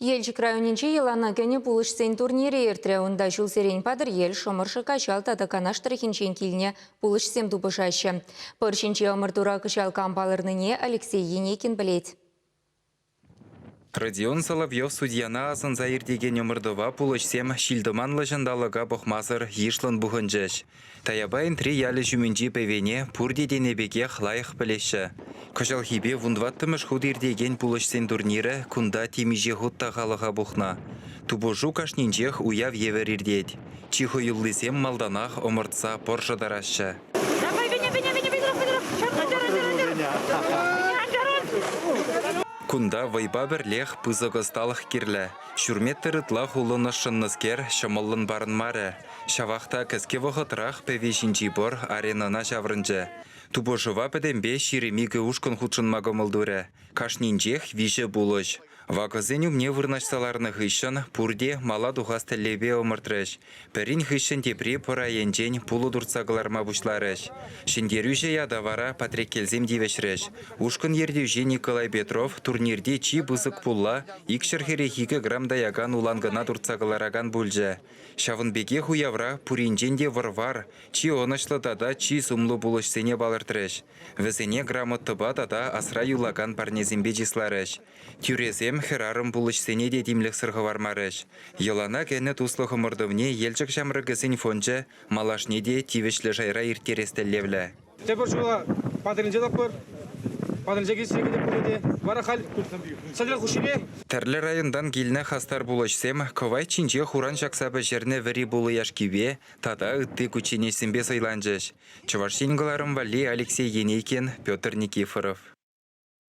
Елчӗк районӗнче йӑлана кӗнӗ пулӑҫсен турнирӗ иртрӗ. Унта ҫулсерен Патӑрьел, Шӑмӑршӑ, Каҫал тата Канаш тӑрӑхӗнчен килнӗ пулӑҫсем тупӑшаҫҫӗ. Пӑр ҫинчи ӑмӑртура кӑҫал кам палӑрнине Алексей Енейкин пӗлет. Родион Соловьев судьяна асӑнса иртекен ӑмӑртӑва пулӑҫсем ҫил-тӑманлӑ ҫанталӑка пӑхмасӑр йышлӑн пухӑнчӗҫ. Таяпа Энтри ялӗ ҫумӗнчи пӗвене пурте тенӗ пекех лайӑх пӗлеҫҫӗ. Кӑҫалхипе вунтӑваттӑмӗш хут иртекен пулӑҫсен турнирӗ кунта темиҫе хут та халӑха пухнӑ. Тупӑшу кашнинчех уяв евӗр иртет. Чи хӑюллисем малтанах ӑмӑртса пӑр шӑтараҫҫӗ. Кунта вӑйпа пӗрлех пысӑк ӑсталӑх кирлӗ. Ҫур метр ытла хулӑнӑш шӑннӑскер ҫӑмӑллӑн парӑнмарӗ. Ҫавах та кӗске вӑхӑтрах пӗве ҫинчи пӑр аренӑна ҫаврӑнчӗ. Тупӑшӑва пӗтӗмпе 22 ушкӑн хутшӑнма кӑмӑл турӗ. Кашнинчех виҫӗ пулӑҫ. Вакӑсен умне вырнаҫса ларнӑ хыҫҫӑн пурте мала тухас тӗллевпе ӑмӑртрӗҫ. Пӗрин хыҫҫӑн тепри пӑр айӗнчен пулӑ туртса кӑларма пуҫларӗҫ. Ҫӗнтерӳҫӗ ята вара Патреккелсем тивӗҫрӗҫ. Ушкӑн ертӳҫи Николай Петров турнирти чи пысӑк пулла 242 грамм таякан уланкӑна туртса кӑларакан пулчӗ. Ҫавӑн пекех уявра пуринчен те вӑр-вар, чи ӑнӑҫлӑ тата чи сумлӑ пулӑҫсене палӑртрӗҫ. Вӗсене грамотӑпа тата асра юлакан парнесемпе чысларӗҫ. Тӳресем хӗрарӑм пулӑҫсене те тимлӗхсӗр хӑвармарӗҫ. Йӑлана кӗнӗ туслӑх ӑмӑртӑвне Елчӗк ҫамрӑкӗсен фончӗ малашне те тивӗҫлӗ шайра ирттерес тӗллевлӗ. Тепӗр ҫула Патӑрьелӗнче таппӑр. Патӑрьелӗнче килсе кӗтӗп пулӗ те. Вара халь сӗтел хушшине. Тӗрлӗ районтан килнӗ хастар пулӑҫсем кӑвайт ҫинче хуран ҫакса пӗҫернӗ вӗри пулӑ яшкипе тата ытти кучченеҫсемпе сӑйланчӗҫ. Чӑваш Ен кӑларӑм валли Алексей Енейкин, Петр Никифоров.